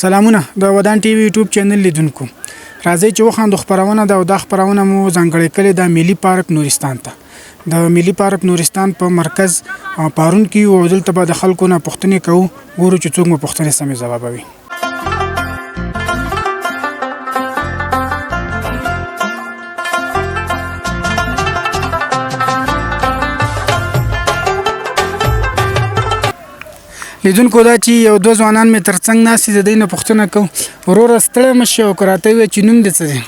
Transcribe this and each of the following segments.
سلامونه د ودان ټي وي یوټیوب چینل لیدونکو، راځئ چې وخاندو خپرونه ده او دا خپرونه مو ځانګړې کړې ده ملي پارک نورستان ته. د ملي پارک نورستان په مرکز پارون کې یو او دلته به د خلکو نه پوښتنې کوو، ګورو چې څوک مو پوښتنې سمې ځوابوي. لیدونکو دا چې یو دوه ځوانان مې ترڅنګ ناست دي، د دوی نه پوښتنه کوم. وروره ستړی مه شې او که راته ووایې چې نوم دې څه دی؟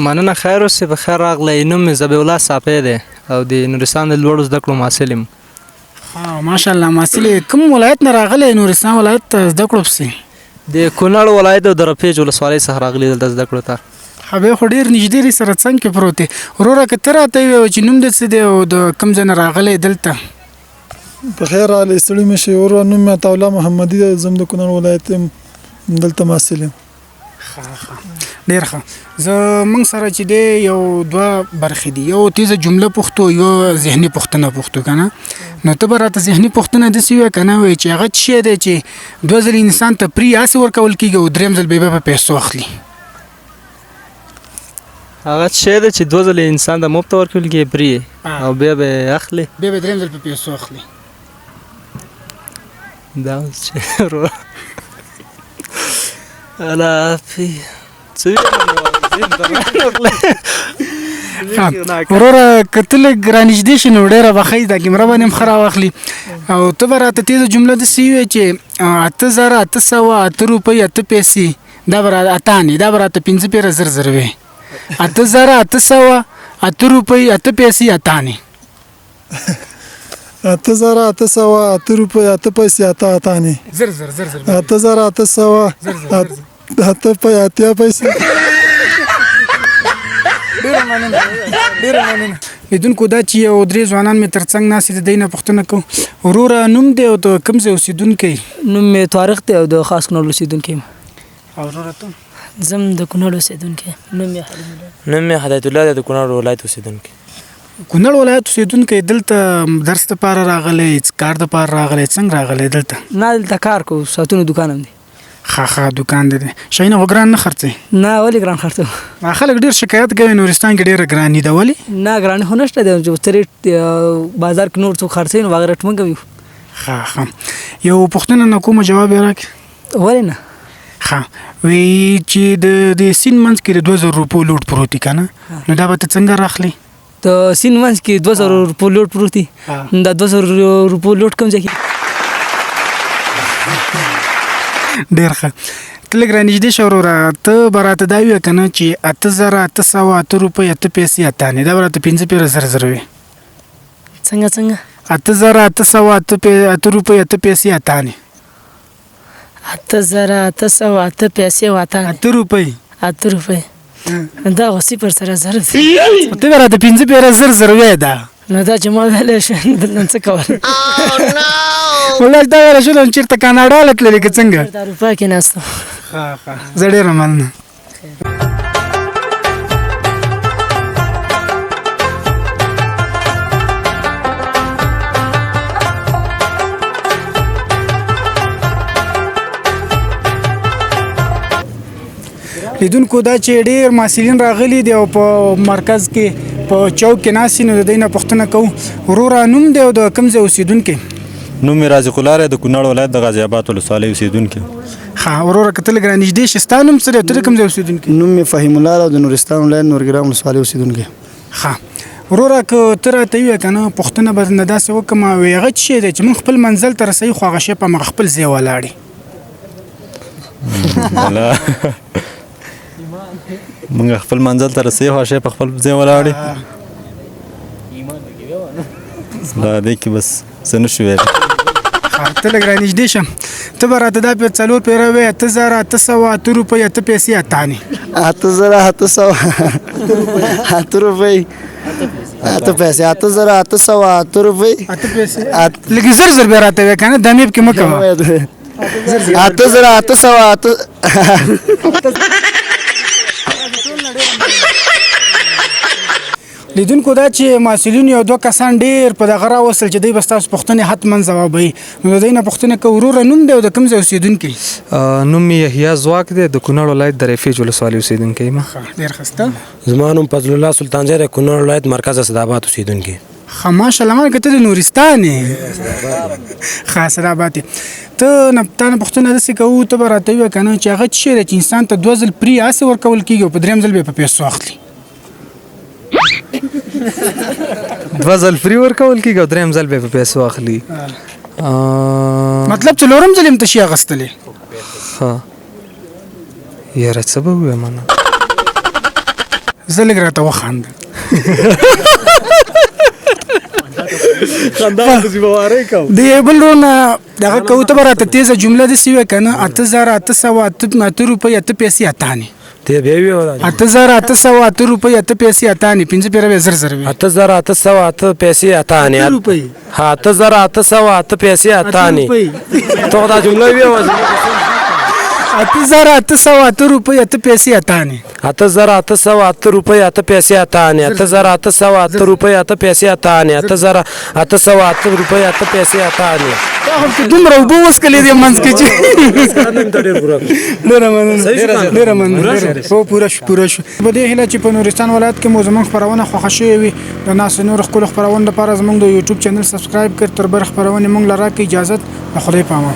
مننه، خیر اوسې، په خیر راغلی. نوم مې ذبیح الله صافی دی او د نورستان د لوړو زده کړو محصل یم. ښه، ماشاءالله، محصل یې. کوم ولایت نه راغلی نورستان ولایت ته زده کړو پسې؟ د کونړ ولایت د درپیج ولسوالۍ څخه راغلی دلته زده کړو ته. ښه، بیا خو ډېر نږدې دی، سره څنګ کې پروت دی. وروره که ته راته ووایې چې نوم دې څه دی او د کوم ځای نه راغلی دلته؟ په خیر راغلی، ستړي مه شئ. وروره نوم مې عطاالله محمدي دی، زه هم د کونړ ولایت یم، دلته محصل یم. ښه ښه، ډېر ښه. زه موږ سره چې دی یو دوه برخې دي، یو تیزه جمله پوښتو، یو ذهني پوښتنه پوښتو که نه. نو ته به راته ذهني پوښتنه داسې ووایې که نه، وایې چې هغه څه شی دی چې دوه ځلې انسان ته پري هسې ورکول کېږي او دریم ځل به یې په پیسو اخلي؟ هغه څه شی دی چې دوه ځلې انسان ته مفته ورکول کېږي پري او بیا به یې اخلي، بیا به دریم ځل په پیسو اخلي؟ دا اوس چې وروره الا څه وروره که ته لږ رانږدې شې نو ډېره به ښه وي، دا کیمره باندې هم ښه راواخلي. او ته به راته تېزه جمله داسې ووایې چې 8808 روپۍ 8 پیسې، دا به اتانې، دا به راته 5 پېره زر زر وي. 8808 روپۍ 8 پیسې اتانې. 8808 روپۍ 8 پیسې 8 اتانې. زر زر زر زر. 8800 8 80 پیسې. ډېره مننه، ډېره مننه. لیدونکو دا چې یو درې ځوانان مې ترڅنګ ناست دي، د دوی نه پوښتنه کوم. وروره نوم دی او د کوم ځای اوسېدونکی؟ نوم مې طارق دی او د خاص کونړ اوسېدونکی یم. او وروره ته؟ زه هم د کونړ اوسېدونکی یم. نوم مې حلیم الله. نوم مې هدایت الله دی، د کونړ ولایت اوسېدونکی. کونړ ولایت اوسېدونکی، دلته درس دپاره راغلی، کار دپاره راغلی، څنګه راغلی دلته؟ نه، دلته کار کوو، ساعتونو دوکان هم دی. ښه ښه، دوکان دې دی. شیونه خو ګران نه خرڅوي؟ نه، ولې ګران خرڅوم؟ خلک ډېر شکایت کوي نورستان کې ډېره ګراني ده، ولې؟ نه، ګراني خو نشته دی، چې څه ریټ بازار کې نور څوک خرڅوي نو هغه ریټ موږ هم یو. ښه ښه، یو پوښتنه نه کومه، جواب یې راکړې؟ ولې نه؟ ښه، وایي چې د دې سیند منځ کې د 2000 روپو لوټ پروت دی که نه، نو دا به ته څنګه راخلې؟ د سیند منځ کې 2000 روپو لوټ پروت دی، دا 2000 روپو لوټ کوم ځای کې؟ ډېر ښه، ته لږ رانږدې شه وروره. ته به راته دا ووایې که نه چې 8808 روپۍ 8 پیسې اتانې، دا به راته 5 پېره زر زر وي. څنګه څنګه؟ 8808 روپۍ 8 پیسې اتانې. 8808 پیسې او اتانې. 8 روپۍ. 8 روپۍ، دا خو صفر سره زر دی. ته به راته 5 پېره زر زر وایې دا. نو دا چې ما ویلی شو دلته څه کول؟ والله دا ویلی شو نو چېرته کاناډا له تللې که څنګه؟ چېرته اروپا کې ناست وم. ښه ښه، زه ډېره مننه. لیدونکو دا چې ډېر محصلین راغلي دي او په مرکز کې په چوک کې ناست دي، نو د دوی نه پوښتنه کوو. وروره نوم دی او د کوم ځای اوسېدونکی؟ نوم مې رازق الله دی، د کونړ ولایت د غازي اباد ولسوالۍ اوسېدونکی. ښه وروره که ته لږ رانږدې شې، ستا نوم څه دی او ته د کوم ځای اوسېدونکی؟ نوم مې فهیم الله دی او د نورستان ولایت نورګرام ولسوالۍ اوسېدونکی. ښه وروره که ته راته ووایې که نه، پوښتنه به درنه داسې وکړم، وایي هغه څه شی دی چې موږ خپل منزل ته رسوي خو هغه شی په هماغه خپل ځای ولاړ وي؟ موږ خپل منزل ته رسوي خو شی په خپل ځای ولاړ وي. دا دې کې بس څه نه شو ویلی. ته لږ رانږدې شه، ته به راته دا په 4 پېره وایې 8808 روپۍ 8 پیسې اتانې. 8808 روپۍ 8 پیسې، 8808 روپۍ 8 پیسې. لږ زر زر بیا راته وایې که نه، دمې پکې مه کوه. 8808. لیدونکو دا چې محصلین یو دوه کسان ډېر په دغه راوستل چې دوی به ستاسو پوښتنې حتما ځوابوي. نو د دوی نه پوښتنه کوو، وروره نوم دی او د کوم ځای اوسېدونکی؟ نوم مې یحیی ځواک دی، د کونړ ولایت د رفیج ولسوالۍ اوسېدونکی یم. ډېر ښه. ستا؟ زما نوم فضل الله سلطانزی دی، کونړ ولایت مرکز اسداباد اوسېدونکی. ښه، ماشاءالله، ما که ته د نورستان یې. ښه، اسداباد یې. ته نه تا نه پوښتنه داسې کوو، ته به راته ووایې که نه چې هغه څه شی دی چې انسان ته دوه ځل پري هسې ورکول کېږي او په درېیم ځل به یې په پیسو اخلي؟ دوه ځل فري ورکول کېږي او درېیم ځل به یې په پیسو اخلي. مطلب څلورم ځل یې هم ته شي اخیستلی. ښه، یاره څه به ووایم انا؟ زه لږ راته وخانده. خندا خو ذمه وارۍ کوم. د یو بل ورور نه دغه کوو، ته به راته تېزه جمله داسې ووایې که نه 8808 روپۍ 8 پیسې اتانې. ته بیا ویې ولا. 8808 روپۍ 8 پیسې اتانې، 5 پیره به 1000 وي. 8808 پیسې اتانې. روپۍ. ها، 8808 پیسې اتانې. ته خو دا جمله ویې وه. 8808 روپۍ 8 پیسې اتانې. 8808 روپۍ 8 پیسې اتانې. 8808 روپۍ 8 پیسې اتانې. 8808 روپۍ 8 پیسې اتانې. تا خو پکې دومره اوبه وڅکلې دې منځ کې چې ډېره مننه، ډېره مننه. هو، پوره شو، پوره شو. په دې هیله چې په نورستان ولایت کې مو زموږ خپرونه خوښه شوې وي. د ناسو نورو ښکلو خپرونو لپاره زموږ د یوټیوب چینل سبسکرایب کړئ. تر بل خپرونې موږ له راکړئ اجازت. د خدای په امان.